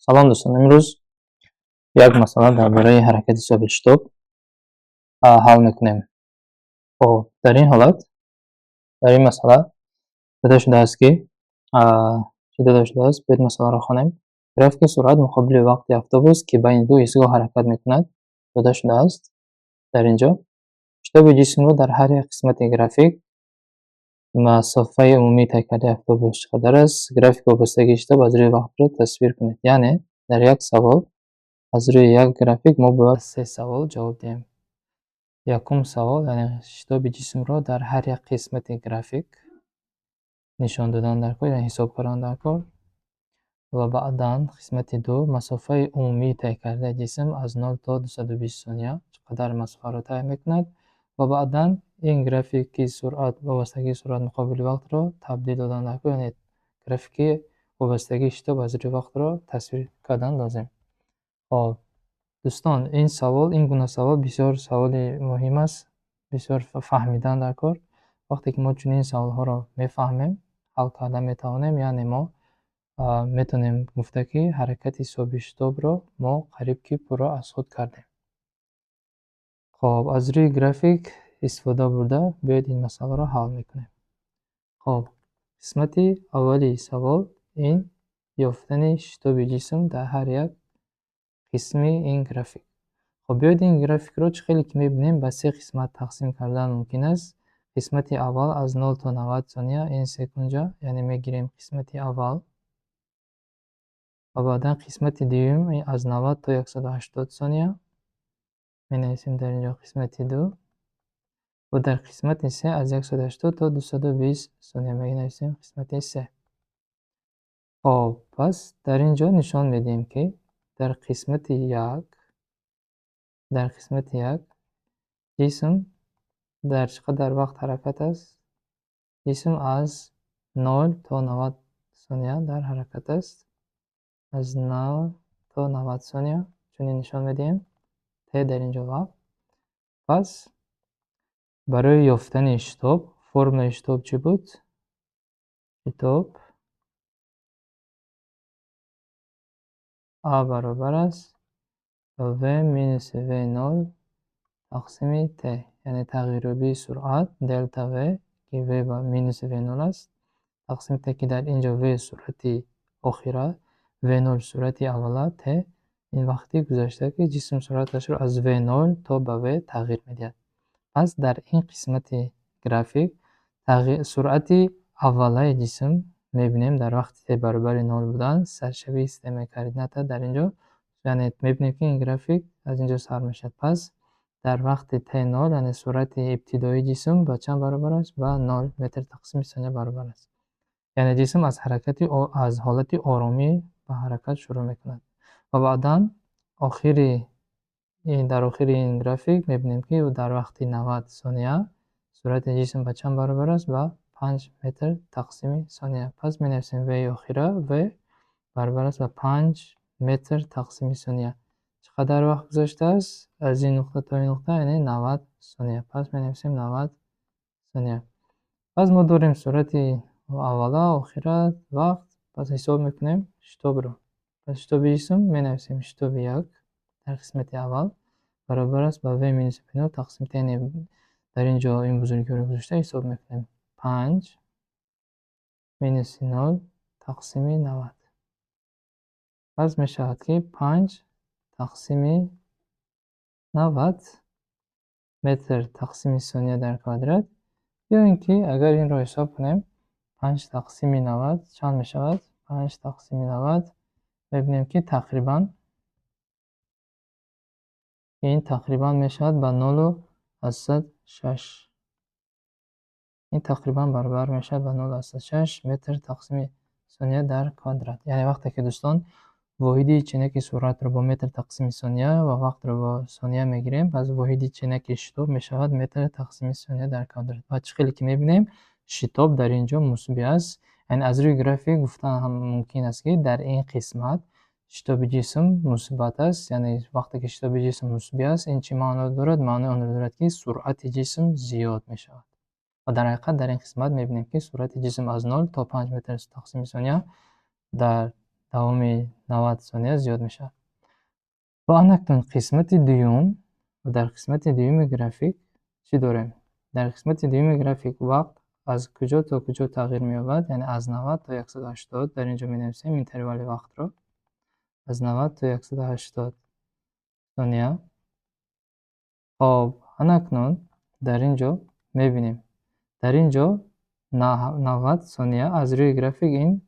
Салом, дӯстон! Имрӯз як масъала дар бораи ҳаракати собитшитоб ҳал мекунем. Хоб, дар ин ҳолат, дар ин масъала дода шудааст, ки чӣ дода шудааст? Биёед, масъаларо хонем. Графики суръат муқобили вақти автобус, ки байни ду истгоҳ ҳаракат мекунад, дода шудааст. Дар ин ҷо шитоби ҷисмро дар ҳар як қисмати график, масофаи умумии тай кардаи автобус чӣ қадар аст, графики вобастагии шитоб аз рӯи вақтро тасвир кунед. Яъне дар як савол аз рӯи як график мо бояд се савол ҷавоб диҳем. Якум савол, яъне шитоби ҷисмро дар ҳар як қисмати график нишон додан дар кор, яъне ҳисоб кардан дар кор, ва баъдан қисмати ду, масофаи умумии тай кардаи ҷисм аз 0 то 220 сония чӣ қадар масофаро тай мекунад, ва баъдан ин графики суръат, вобастагии суръат муқобили вақтро табдил додан дар кор, яъне графики вобастагии шитоб аз рӯи вақтро тасвир кардан лозим. Хоб, дӯстон, ин савол, ин гуна савол бисёр саволи муҳим аст, бисёр фаҳмидан дар кор. Вақте ки мо чунин саволҳоро мефаҳмем, ҳал карда метавонем, яъне мо метавонем гуфта, ки ҳаракати собитшитобро мо қариб ки пурра аз худ кардем. Хоб, аз рӯи график истифода бурда, биёед, ин масъаларо ҳал мекунем. Хоб, қисмати аввали савол ин ёфтани шитоби ҷисм дар ҳар як қисми ин график. Хоб, биёед, ин графикро, чӣ хеле ки мебинем, ба се қисмат тақсим кардан мумкин аст. Қисмати аввал аз 0 то 90 сония, ин секунҷа, яъне мегирем қисмати аввал, ва баъдан қисмати дуюм аз 90 то 180 сония менависем дар ин ҷо, қисмати ду, ва дар қисмати се аз 180 то 220 сония менависем, қисмати се. Хоб, пас дар ин ҷо нишон медиҳем, ки дар қисмати як ҷисм дар чӣ қадар вақт ҳаракат аст? Ҷисм аз 0 то 90 сония дар ҳаракат аст. Аз 0 то 90 сония чунин нишон медиҳем. Т дар ин ҷо вақт. Пас барои ёфтани шитоб формулаи шитоб чӣ буд? Шитоб А баробар аст В минус В0 тақсими Т, яъне тағйирёбии суръат делта В, ки В ба минуси В0 аст, тақсими Т, ки дар ин ҷо В суръати охира, В0 суръати аввала, Т ин вақти гузашта, ки ҷисм суръаташро аз В0 то ба В тағйир медиҳад. Пас дар ин қисмати график суръати аввалаи ҷисм мебинем дар вақти т баробари нол будан, саршавии системаи координата дар ин ҷо, яъне мебинем, ки ин график аз ин ҷо сар мешавад. Пас дар вақти т нол, яъне суръати ибтидоии ҷисм ба чанд баробар аст? Ба 0 метр тақсими сония баробар аст. Яъне ҷисм аз ҳолати оромӣ ба ҳаракат шурӯъ мекунад. Ва баъдан дар охири ин график мебинем, ки дар вақти 90 сония суръати ҷисм ба чанд баробар аст? Ба 5 метр тақсими сония. Пас менависем: В охира, В баробар аст ба 5 метр тақсими сония. Чӣ қадар вақт гузаштааст аз ин нуқта то ин нуқта? Яъне 90 сония. Пас менависем 90 сония. Пас мо дорем суръати аввала, охира, вақт. Пас ҳисоб мекунем шитобро. Пас шитоби ҷисм менависем: шитоби як дар қисмати аввал баробар аст ба В минус В0 тақсим Т, яъне дар ин ҷо ин бузургиҳоро гузошта ҳисоб мекунем: 5 минуси 0 тақсими 90. Пас мешавад, ки 5 тақсими 90 метр тақсими сония дар квадрат, ё ин ки агар инро ҳисоб кунем, 5 тақсими 90 чанд мешавад? 5 тақсими 90 мебинем, ки тақрибан ин тақрибан мешавад ба 0,06. Ин тақрибан баробар мешавад ба 0,06 метр тақсими сония дар квадрат. Яъне вақте ки, дӯстон, воҳиди ченаки суръатро бо метр тақсими сония ва вақтро бо сония мегирем, пас воҳиди ченаки шитоб мешавад метр тақсими сония дар квадрат. Ва чӣ хеле ки мебинем, шитоб дар ин ҷо мусбӣ аст. Яъне аз рӯи график гуфтан ҳам мумкин аст, ки дар ин қисмат шитоби ҷисм мусбат аст. Яъне вақте ки шитоби ҷисм мусбӣ аст, ин чӣ маъно дорад? Маънои онро дорад, ки суръати ҷисм зиёд мешавад. Ва дар ҳақиқат дар ин қисмат мебинем, ки суръати ҷисм аз 0 то 5 метр тақсими сония дар Давоми 90 сония зиёд мешавад. Ва анакнун қисмати дуюм. Дар қисмати дуюми график чӣ дорем? Дар қисмати дуюми график вақт аз куҷо то куҷо тағйир меёбад? Яъне аз 90 то 180. Дар ин ҷо менависем интервали вақтро, аз 90 то 180 сония. Хоб, анакнун дар ин ҷо мебинем, дар ин ҷо 90 сония аз рӯи график ин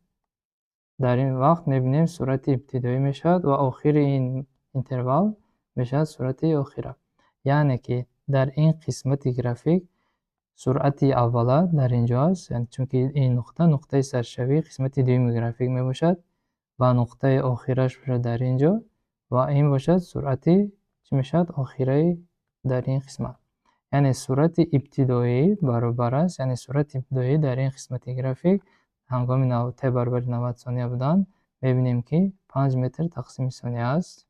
дар ин вақт мебинем, суръати ибтидоӣ мешавад ва охири ин интервал мешавад суръати охира. Яъне ки дар ин қисмати график суръати аввала дар ин ҷо аст, чунки ин нуқта нуқтаи саршавии қисмати дуюми график мебошад ва нуқтаи охираш бошад дар ин ҷо, ва ин бошад суръати чӣ мешавад? Охираи дар ин қисмат. Яъне суръати ибтидоӣ баробар аст, яъне суръати ибтидоӣ дар ин қисмати график ҳангоми т баробари 90 сония будан мебинем, ки 5 метр тақсими сония аст,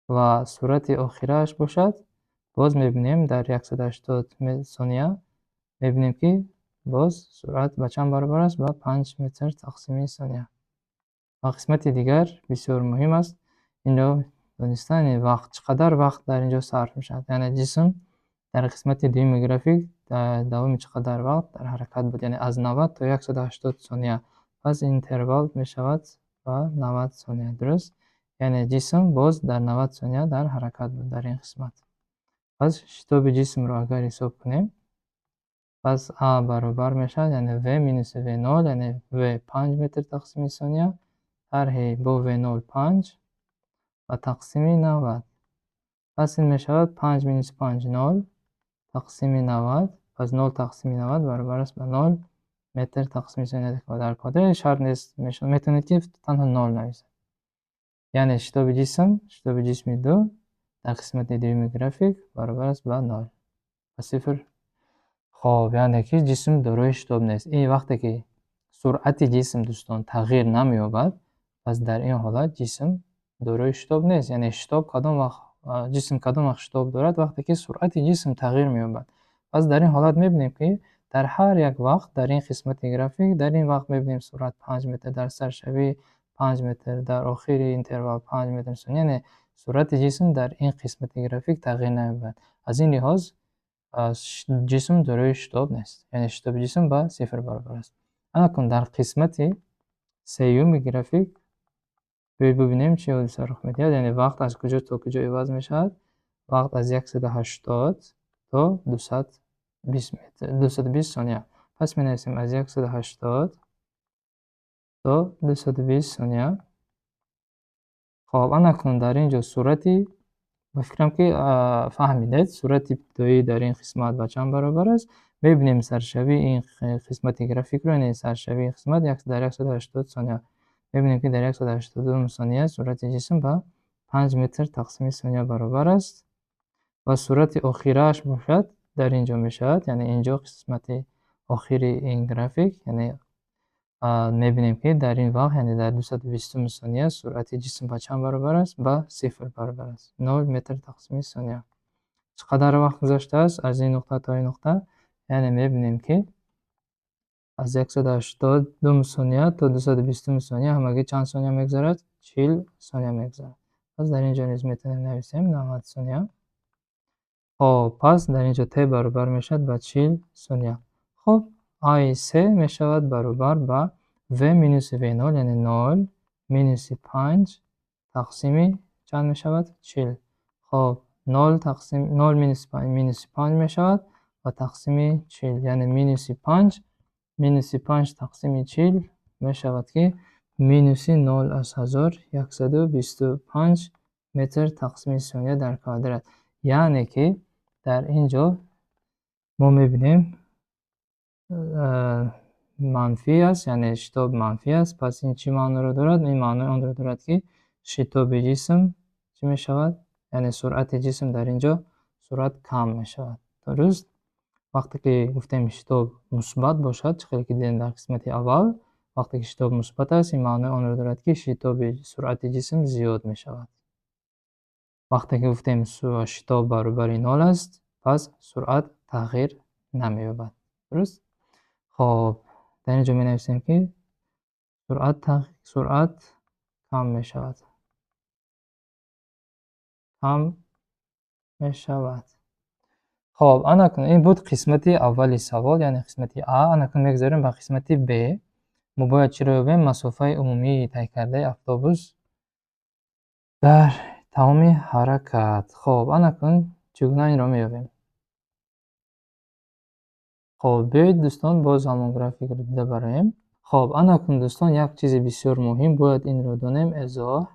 ва суръати охирааш бошад, боз мебинем, дар 180 сония мебинем, ки боз суръат ба чанд баробар аст? Ба 5 метр тақсими сония. Ва қисмати дигар бисёр муҳим аст инро донистан, вақт, чӣ қадар вақт дар ин ҷо сарф мешавад, яъне ҷисм дар қисмати дуюми график дар давоми чӣ қадар вақт дар ҳаракат буд, яъне аз 90 то 180 сония. Пас интервал мешавад ба 90 сония, дуруст? Яъне ҷисм боз дар 90 сония дар ҳаракат буд дар ин қисмат. Пас шитоби ҷисмро агар ҳисоб кунем, пас а баробар мешавад, яъне в минуси в нол, яъне в 5 метр тақсими сония, тарҳи бо в нол 5 ва тақсими 90. Пас ин мешавад 5 минуси 5 нол, тақсими 90. Пас нол тақсими 90 баробар аст ба 0 метр тақсими сония дар квадрат. Шарт нест, метавонед, ки танҳо нол нависед. Яъне шитоби ҷисм, шитоби ҷисми ду дар қисмати дуюми график баробар аст ба нол, ба сифр. Хоб, яъне ки ҷисм дорои шитоб нест. Ин вақте ки суръати ҷисм, дӯстон, тағйир намеёбад, пас дар ин ҳолат ҷисм дорои шитоб нест. Яъне шитоб кадом вақт, ҷисм кадом вақт шитоб дорад? Вақте ки суръати ҷисм тағйир меёбад. Пас дар ин ҳолат мебинем, ки дар ҳар як вақт дар ин қисмати график, дар ин вақт мебинем, суръат 5 метр дар саршавӣ, 5 метр дар охири интервал, 5 метр сония, яъне суръати ҷисм дар ин қисмати график тағйир намеёбад. Аз ин лиҳоз ҷисм дорои шитоб нест, яъне шитоби ҷисм ба сифр баробар аст. Анакун дар қисмати сеюми график биёед бибинем, чӣ ҳодиса рух медиҳад, яъне вақт аз куҷо то куҷо иваз мешавад. Вақт аз 180 то 220 метр, 220 сония. Пас менависем аз 180 то 220 сония. Хоб, анакун дар ин ҷо суръати, ба фикрам, ки фаҳмидед, суръати ибтидоӣ дар ин қисмат ба чанд баробар аст. Мебинем саршавии ин қисмати графикро, яъне саршавии қисмат дар 180 сония. Мебинем, ки дар 182 сония суръати ҷисм ба 5 метр тақсими сония баробар аст ва суръати охирааш бошад дар ин ҷо мешавад, яъне ин ҷо қисмати охири ин график, яъне мебинем, ки дар ин вақт, яъне дар 220-уми сония суръати ҷисм ба чанд баробар аст? Ба сифр баробар аст, 0 метр тақсими сония. Чӣ қадар вақт гузаштааст аз ин нуқта то ин нуқта? Яъне мебинем, ки аз 182 сония то 220 сония ҳамагӣ чанд сония мегузарад? 40 сония мегузарад. Пас дар ин ҷо низ метавонем нависем 90 сония. Хоб, пас дар ин ҷо т баробар мешавад ба 40 сония. Хоб, аи се мешавад баробар ба в минуси в нол, яъне нол минуси панҷ тақсими чанд мешавад? 40. Хоб, нол тақсим нол минуси панҷ минуси панҷ мешавад ва тақсими 40, яъне минуси панҷ, минуси панҷ тақсими 40 мешавад, ки минуси 0,1125 метр тақсими сония дар квадрат. Яъне ки дар ин ҷо мо мебинем, манфӣ аст, яъне шитоб манфӣ аст. Пас ин чӣ маъноро дорад? Ин маънои онро дорад, ки шитоби ҷисм чӣ мешавад? Яъне суръати ҷисм дар ин ҷо суръат кам мешавад, дуруст? Вақте ки гуфтем, шитоб мусбат бошад, чӣ хеле ки дидем дар қисмати аввал, вақте ки шитоб мусбат аст, ин маънои онро дорад, ки шитоби суръати ҷисм зиёд мешавад. Вақте ки гуфтем, шитоб баробари нол аст, пас суръат тағйир намеёбад, дуруст? Хоб, дар ин ҷо менависем, ки Суръат кам мешавад. Кам мешавад. Хоб, анакун ин буд қисмати аввали савол, яъне қисмати А. Анакун мегузарем ба қисмати Б. Мо бояд чиро ёбем? Масофаи умумии тай кардаи автобус дар тамоми ҳаракат. Хоб, анакун чӣ гуна инро меёбем? Хоб, биёед, дӯстон, боз ҳамон графикро дида бароем. Хоб, анакун, дӯстон, як чизи бисёр муҳим бояд инро донем, эзоҳ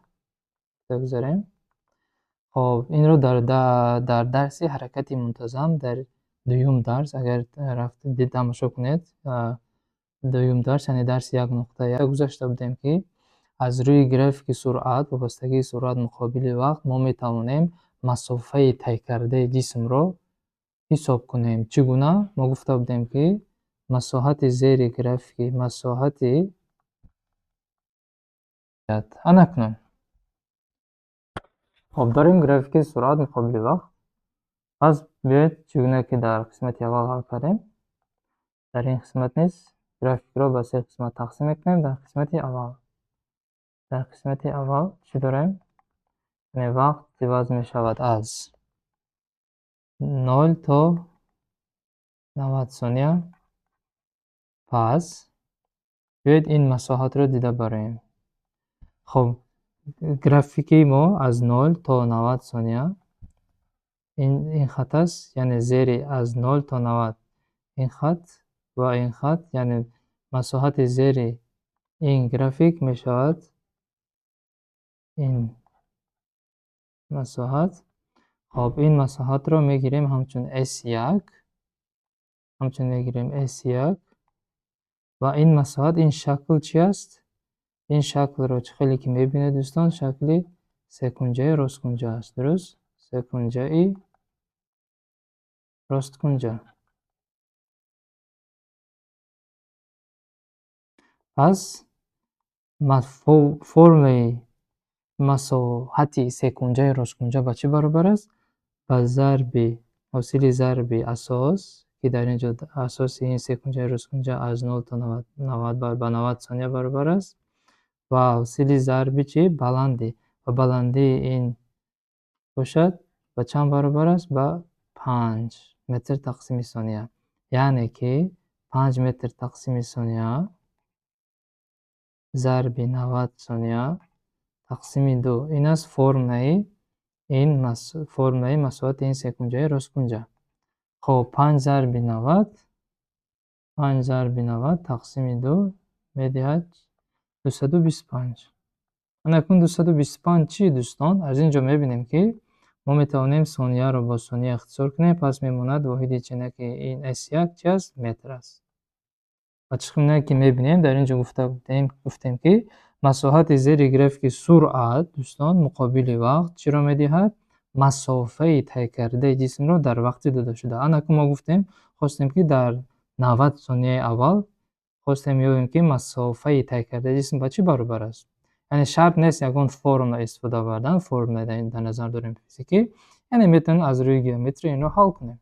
гузарем. Хоб, инро дар дарси ҳаракати мунтазам, дар дуюм дарс, агар рафта тамошо кунед, дуюм дарс, яъне дарси 1.1 гузашта будем, ки аз рӯи графики суръат, вобастагии суръат муқобили вақт, мо метавонем масофаи тай кардаи ҷисмро ҳисоб кунем. Чӣ гуна? Мо гуфта будем, ки масоҳати зери графики масоҳати анакунун. Хоб, дорем графики суръат муқобили вақт. Пас биёед, чӣ гуна ки дар қисмати аввал ҳал кардем, дар ин қисмат низ графикро ба се қисмат тақсим мекунем. Дар қисмати аввал чӣ дорем? Яъне вақт иваз мешавад аз 0 то 90 сония. Пас биёед, ин масоҳатро дида бароем. Хоб, графики мо аз 0 то 90 сония ин хат аст, яъне зери аз 0 то 90 ин хат ва ин хат, яъне масоҳати зери ин график мешавад ин масоҳат. Хоб, ин масоҳатро мегирем ҳамчун S1, ҳамчун мегирем S1 ва ин масоҳат, ин шакл чи аст? Ин шаклро чӣ хеле ки мебинед, дӯстон, шакли секунҷаи росткунҷа аст, дуруст? Секунҷаи росткунҷа. Пас формулаи масоҳати секунҷаи росткунҷа ба чӣ баробар аст? Ба зарби ҳосили зарби асос, ки дар ин ҷо асоси ин секунҷаи росткунҷа аз 0 то 90 ба 90 сония баробар аст, ва ҳосили зарби чӣ? Баландӣ. Ва баландии ин бошад ба чанд баробар аст? Ба 5 метр тақсими сония. Яъне ки 5 метр тақсими сония зарби 90 сония тақсими 2. Ин аст формулаи масоҳати ин секунҷаи росткунҷа. Хоб, 5 зарби 90, 5 зарби 90 тақсими 2 медиҳад 225. Анакун 225 чӣ, дӯстон? Аз ин ҷо мебинем, ки мо метавонем сонияро бо сония ихтисор кунем, пас мемонад воҳиди ченаки ин S1 чи аст? Метр аст. Ва чӣ гуна ки мебинем, дар ин ҷо гуфтем, ки масоҳати зери графики суръат, дӯстон, муқобили вақт чиро медиҳад? Масофаи тай кардаи ҷисмро дар вақти додашуда. Анакун мо гуфтем, хостем, ки дар 90 сонияи аввал хостем ёбем, ки масофаи тай кардаи ҷисм ба чӣ баробар аст. Яъне шарт нест ягон формула истифода бурдан, формула дар назар дорем физикӣ, яъне метавонем аз рӯи геометрия инро ҳал кунем.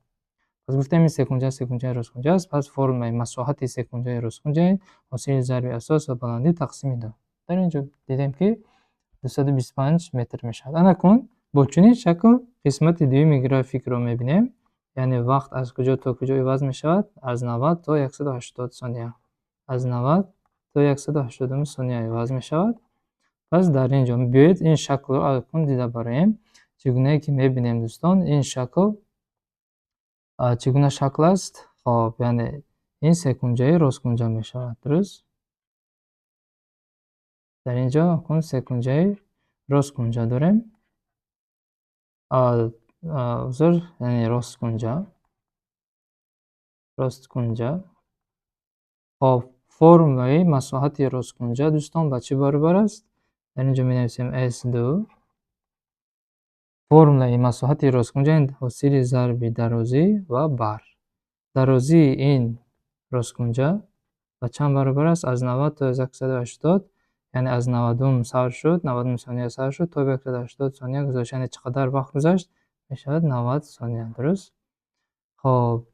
Пас гуфтем, ин секунҷа секунҷаи росткунҷа аст, пас формулаи масоҳати секунҷаи росткунҷа ҳосили зарби асос ва баландӣ тақсими 2. Дар ин ҷо дидем, ки 225 метр мешавад. Анакун бо чунин шакл қисмати дуюми графикро мебинем, яъне вақт аз куҷо то куҷо иваз мешавад? Аз 90 то 180 сония. Аз 90 то 180 сония иваз мешавад. Пас дар ин ҷо биёед, ин шаклро акнун дида бароем. Чӣ гунае ки мебинем, дӯстон, ин шакл чӣ гуна шакл аст? Хоб, яъне ин секунҷаи росткунҷа мешавад, дуруст? Дар ин ҷо акнун секунҷаи росткунҷа дорем. Узр, яъне росткунҷа. Росткунҷа. Хоб, формулаи масоҳати росткунҷа, дӯстон, ба чӣ баробар аст? Дар ин ҷо менависем S2. Формулаи масоҳати росткунҷа ин ҳосили зарби дарозӣ ва бар. Дарозии ин росткунҷа ба чанд баробар аст? Аз 90 то 180, яъне аз 90 сар шуд, 90 сония сар шуд, то 180 сония гузашт. Яъне чӣ қадар вақт гузашт? Мешавад 90 сония, дуруст? Хоб,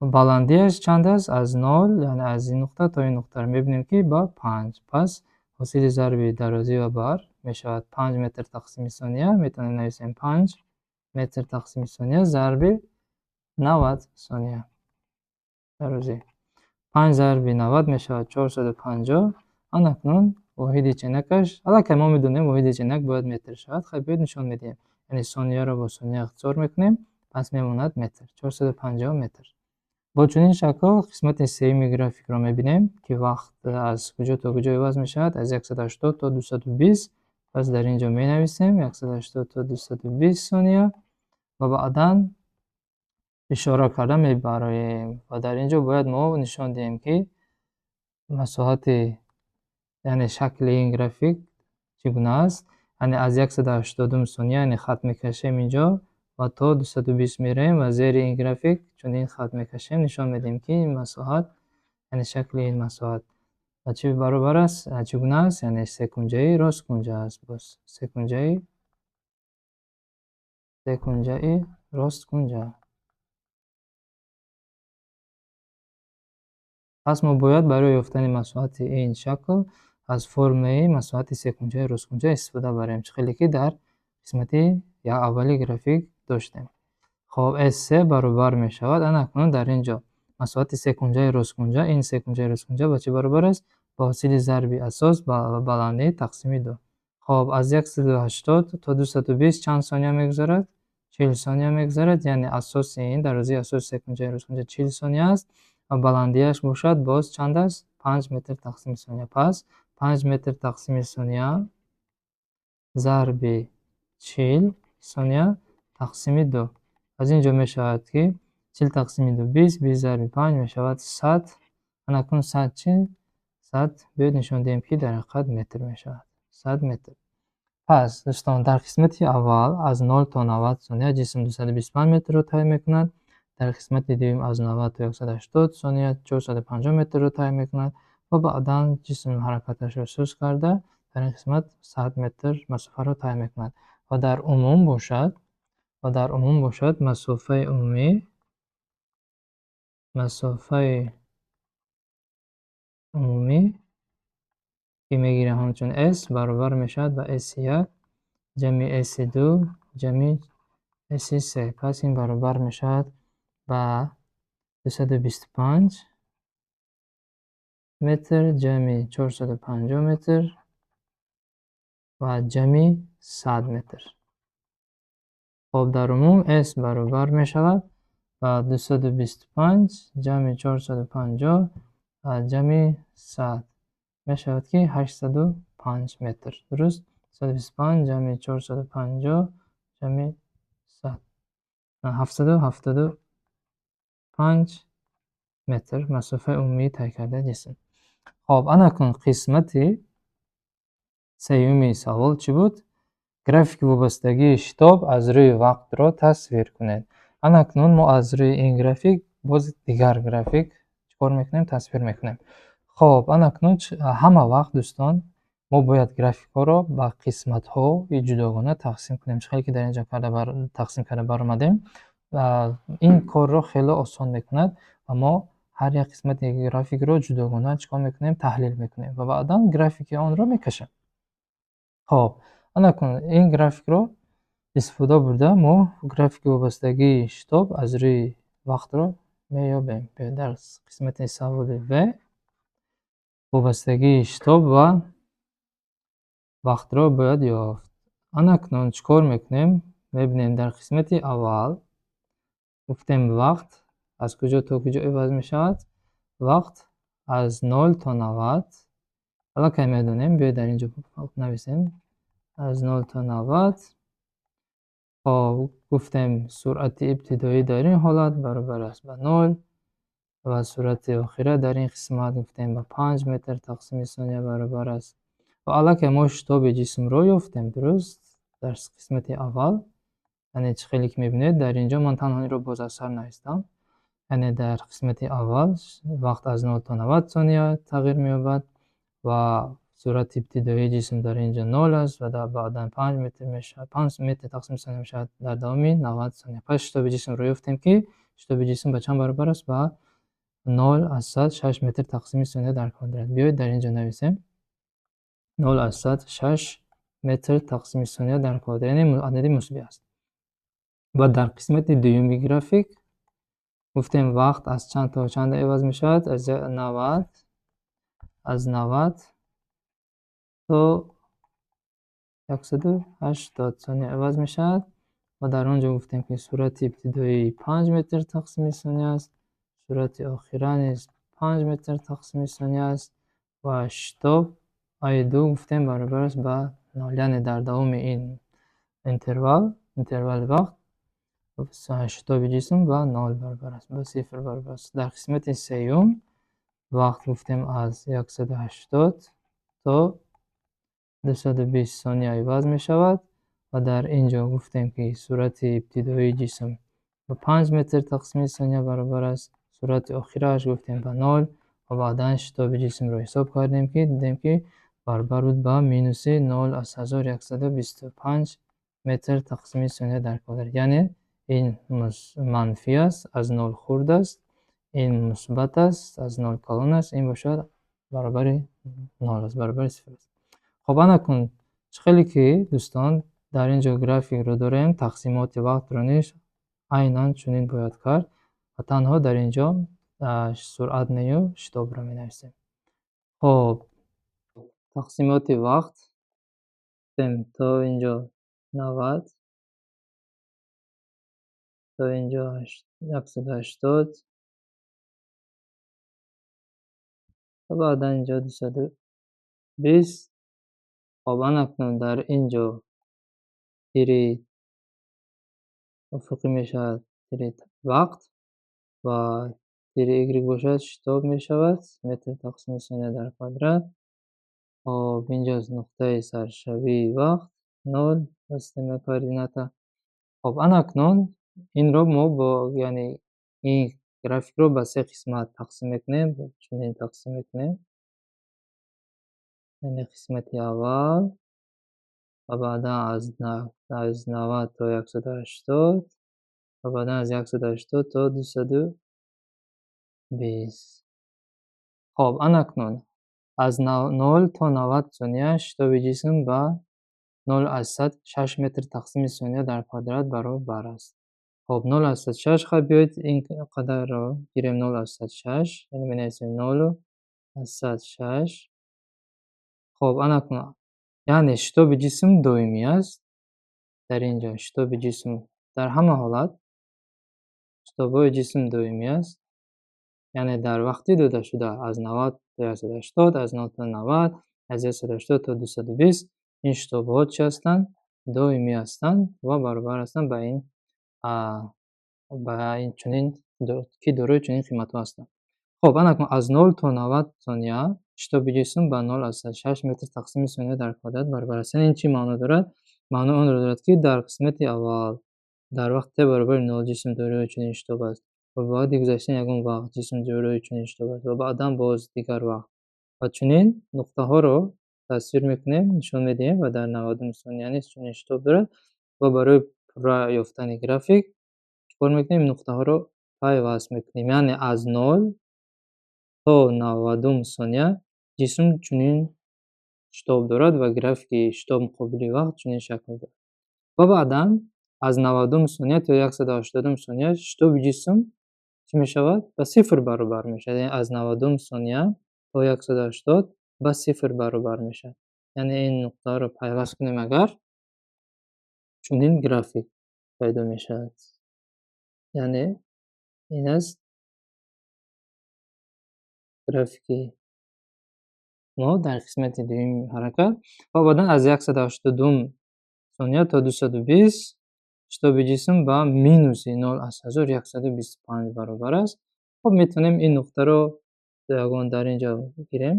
баландиаш чанд аст? Аз 0, яъне аз ин нуқта то ин нуқтаро мебинем, ки ба 5. Пас Ҳосили зарби дарозӣ ва бар мешавад 5 метр тақсими сония. Метавонем нависем 5 метр тақсими сония зарби 90 сония дарозӣ. 5 зарби 90 мешавад 450. Ана акнун воҳиди ченакаш, аллакай мо медонем, воҳиди ченак бояд метр шавад. Хай, биёед, нишон медиҳем. Яъне сонияро бо сония ихтисор мекунем, пас мемонад метр, 450 метр. Бо чунин шакл қисмати сеюми графикро мебинем, ки вақт аз куҷо то куҷо иваз мешавад? Аз 180 то 220. Пас дар ин ҷо менависем 180 то 220 сония ва баъдан ишора карда мебароем. Ва дар ин ҷо бояд мо нишон диҳем, ки масоҳати, яъне шакли ин график чӣ гуна аст. Яъне аз 180 сония, яъне хат мекашем инҷо ва то 220 меравем ва зери ин график чунин хат мекашем, нишон медиҳем, ки ин масоҳат, яъне шакли ин масоҳат ба чӣ баробар аст, чӣ гуна аст, яъне секунҷаи росткунҷа аст. Боз секунҷаи росткунҷа. Пас мо бояд барои ёфтани масоҳати ин шакл аз формулаи масоҳати секунҷаи росткунҷа истифода барем, чӣ хеле ки дар қисмати аввали график доштем. Хоб, С баробар мешавад. Ана акнун дар ин ҷо масоҳати секунҷаи росткунҷа, ин секунҷаи росткунҷа ба чӣ баробар аст? Ба ҳосили зарби асос ба баландӣ тақсими ду. Хоб, аз 180 то 220 чанд сония мегузарад? 40 сония мегузарад, яъне асоси ин, дарозии асоси секунҷаи росткунҷа 40 сония аст ва баландиаш бошад боз чанд аст? 5 метр тақсими сония. Пас 5 метр тақсими сония зарби 40 сония тақсими ду. Аз ин ҷо мешавад, ки 40 тақсими ду 20, 20 зарби 5 мешавад 100. Ана акнун 100 чӣ? 100, биёед, нишон диҳем, ки дар ҳақиқат метр мешавад. 100 метр. Пас, дӯстон, дар қисмати аввал аз 0 то 90 сония ҷисм 225 метрро тай мекунад. Дар қисмати дуюм аз 90 то 180 сония 450 метрро тай мекунад ва баъдан ҷисм ҳаракаташро суст карда, дар ин қисмат 100 метр масофаро тай мекунад. Ва дар умум бошад масофаи умумӣ, ки мегирем ҳамчун S, баробар мешавад ба S1 ҷамъи S2 ҷамъи S3. Пас ин баробар мешавад ба 225 метр ҷамъи 450 метр ва ҷамъи 100 метр. Хоб, дар умум S баробар мешавад ба 225 ҷамъи 450 ва ҷамъи 100, мешавад, ки 805 метр. Дуруст? 225 ҷамъи 450 ҷамъи 100, 775 метр масофаи умумии тай кардаи ҷисм. Хоб, ана акнун қисмати сеюми савол чӣ буд? Графики вобастагии шитоб аз рӯи вақтро тасвир кунед. Ана акнун мо аз рӯи ин график боз дигар график чӣ кор мекунем? Тасвир мекунем. Хоб, ана акнун ҳама вақт, дӯстон, мо бояд графикҳоро ба қисматҳои ҷудогона тақсим кунем, чӣ хеле ки дар ин ҷо тақсим карда баромадем. Ин корро хеле осон мекунад ва мо ҳар як қисмати графикро ҷудогона чӣ кор мекунем? Таҳлил мекунем ва баъдан графики онро мекашем. Хоб, ана акнун ин графикро истифода бурда, мо графики вобастагии шитоб аз рӯи вақтро меёбем. Дар қисмати саволи В вобастагии шитоб ва вақтро бояд ёфт. Ана акнун чӣ кор мекунем? Мебинем, дар қисмати аввал гуфтем, вақт аз куҷо то куҷо иваз мешавад? Вақт аз 0 то 90. Аллакай медонем, биёед, дар ин ҷо нависем аз 0 то 90. Хоб, гуфтем, суръати ибтидоӣ дар ин ҳолат баробар аст ба 0 ва суръати охира дар ин қисмат, гуфтем, ба 5 метр тақсими сония баробар аст. Ва аллакай мо шитоби ҷисмро ёфтем, дуруст, дар қисмати аввал. Яъне чӣ хеле ки мебинед, дар ин ҷо ман танҳо инро боз аз сар навистам. Яъне дар қисмати аввал вақт аз 0 то 90 сония тағйир меёбад ва суръати ибтидоии ҷисм дар ин ҷо 0 аст ва баъдан 5 метр мешавад, 5 метр тақсими сония мешавад дар давоми 90 сония. Пас шитоби ҷисмро ёфтем, ки шитоби ҷисм ба чанд баробар аст? Ба 0,06 метр тақсими сония дар квадрат. Биёед, дар ин ҷо нависем. 0,06 метр тақсими сония дар квадрат, яъне адади мусбӣ аст. Ва дар қисмати дуюми график гуфтем, вақт аз чанд то чанд иваз мешавад? Аз 90 то 180 сония иваз мешавад. Ва дар он ҷо гуфтем, ки суръати ибтидоӣ 5 метр тақсими сония аст, суръати охира низ 5 метр тақсими сония аст ва шитоб ай ду гуфтем баробар аст ба 0. Яъне дар давоми ин интервал, интервали вақт, шитоби ҷисм ба 0 баробар аст, ба сифр баробар аст. Дар қисмати сеюм вақт гуфтем аз 180 то 220 сония иваз мешавад ва дар ин ҷо гуфтем, ки суръати ибтидоии ҷисм ба 5 метр тақсими сония баробар аст, суръати охирааш гуфтем ба 0 ва баъдан шитоби ҷисмро ҳисоб кардем, ки дидем, ки баробар буд ба минуси 0,1125 метр тақсими сония дар квадрат. Яъне ин манфӣ аст, аз 0 хурд аст, ин мусбат аст, аз 0 калон аст, ин бошад баробари 0 аст, баробари сифр аст. Хоб, анакун чӣ хеле ки, дӯстон, дар ин ҷо графикро дорем, тақсимоти вақтро низ айнан чунин бояд кард ва танҳо дар ин ҷо суръат нею шитобро менависем. Хоб, тақсимоти вақт гуфтем то ин ҷо 90, то ин ҷо 180 ва баъдан ин ҷо 220. Хоб, анакнун дар ин ҷо тири уфуқӣ мешавад тири вақт ва тири y бошад шитоб мешавад, метр тақсими сония дар квадрат. Хоб, инҷо нуқтаи саршавии вақт 0 ба системаи координата. Хоб, анакнун инро мо бо, яъне ин графикро ба се қисмат тақсим мекунем, чунин тақсим мекунем. Яъне қисмати аввал ва баъдан аз 90 то 180 ва баъдан аз 180 то 220. Хоб, анакнун аз 0 то 90 сония шитоби ҷисм ба 0,06 метр тақсими сония дар квадрат баробар аст. Хоб, 0,06. Хай, биёед ин қадарро гирем, 0,06, яъне менависем 0,06. Хоб, анакнун яъне шитоби ҷисм доимӣ аст. Дар ин ҷо шитоби ҷисм дар ҳама ҳолат шитобҳои ҷисм доимӣ аст. Яъне дар вақти додашуда аз 90 то 180, аз 0 то 90, аз 180 то 220 ин шитобҳо чӣ ҳастанд? Доимӣ ҳастанд ва баробар ҳастанд ба ин чунин, ки дорои чунин қиматҳо ҳастанд. Хоб, анакун аз 0 то 90 сония шитоби ҷисм ба 0,06 метр тақсими сония дар квадрат баробар аст. Яъне ин чӣ маъно дорад? Маънои онро дорад, ки дар қисмати аввал дар вақти т баробари 0 ҷисм дорои чунин шитоб аст ва баъди гузаштани ягон вақт ҷисм дорои чунин шитоб аст ва баъдан боз дигар вақт ва чунин нуқтаҳоро тасвир мекунем, нишон медиҳем ва дар 90-ум сония низ чунин шитоб дорад. Ва барои пурра ёфтани график чӣ кор мекунем? Нуқтаҳоро пайваст мекунем. Яъне аз 0 то 90-ум сония ҷисм чунин шитоб дорад ва графики шитоб муқобили вақт чунин шакл дорад. Ва баъдан аз 90-ум сония то 180-ум сония шитоби ҷисм чӣ мешавад? Ба сифр баробар мешавад. Яъне аз 90-ум сония то 180 ба сифр баробар мешавад. Яъне ин нуқтаҳоро пайваст кунем агар, чунин график пайдо мешавад. Яъне ин аст графики мо дар қисмати дуюми ҳаракат. Ва баъдан аз 182-ум сония то 220 шитоби ҷисм ба минуси 0,1125 баробар аст. Хоб, метавонем ин нуқтаро ягон дар ин ҷо гирем,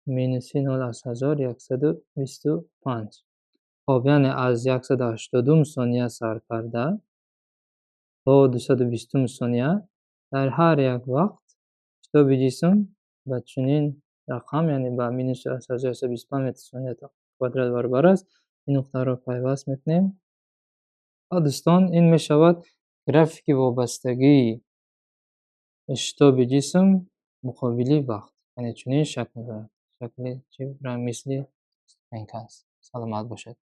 минуси 0,1125. Хоб, яъне аз 182-ум сония сар карда то 220-ум сония дар ҳар як вақт шитоби ҷисм ба чунин рақам, яъне ба минуси 1125 метр сония квадрат баробар аст. Ин нуқтаро пайваст мекунем. Ва, дӯстон, ин мешавад графики вобастагии шитоби ҷисм муқобили вақт. Яъне чунин шакл дорад. Шакли чи? Мисли Ин кас. Саломат бошед.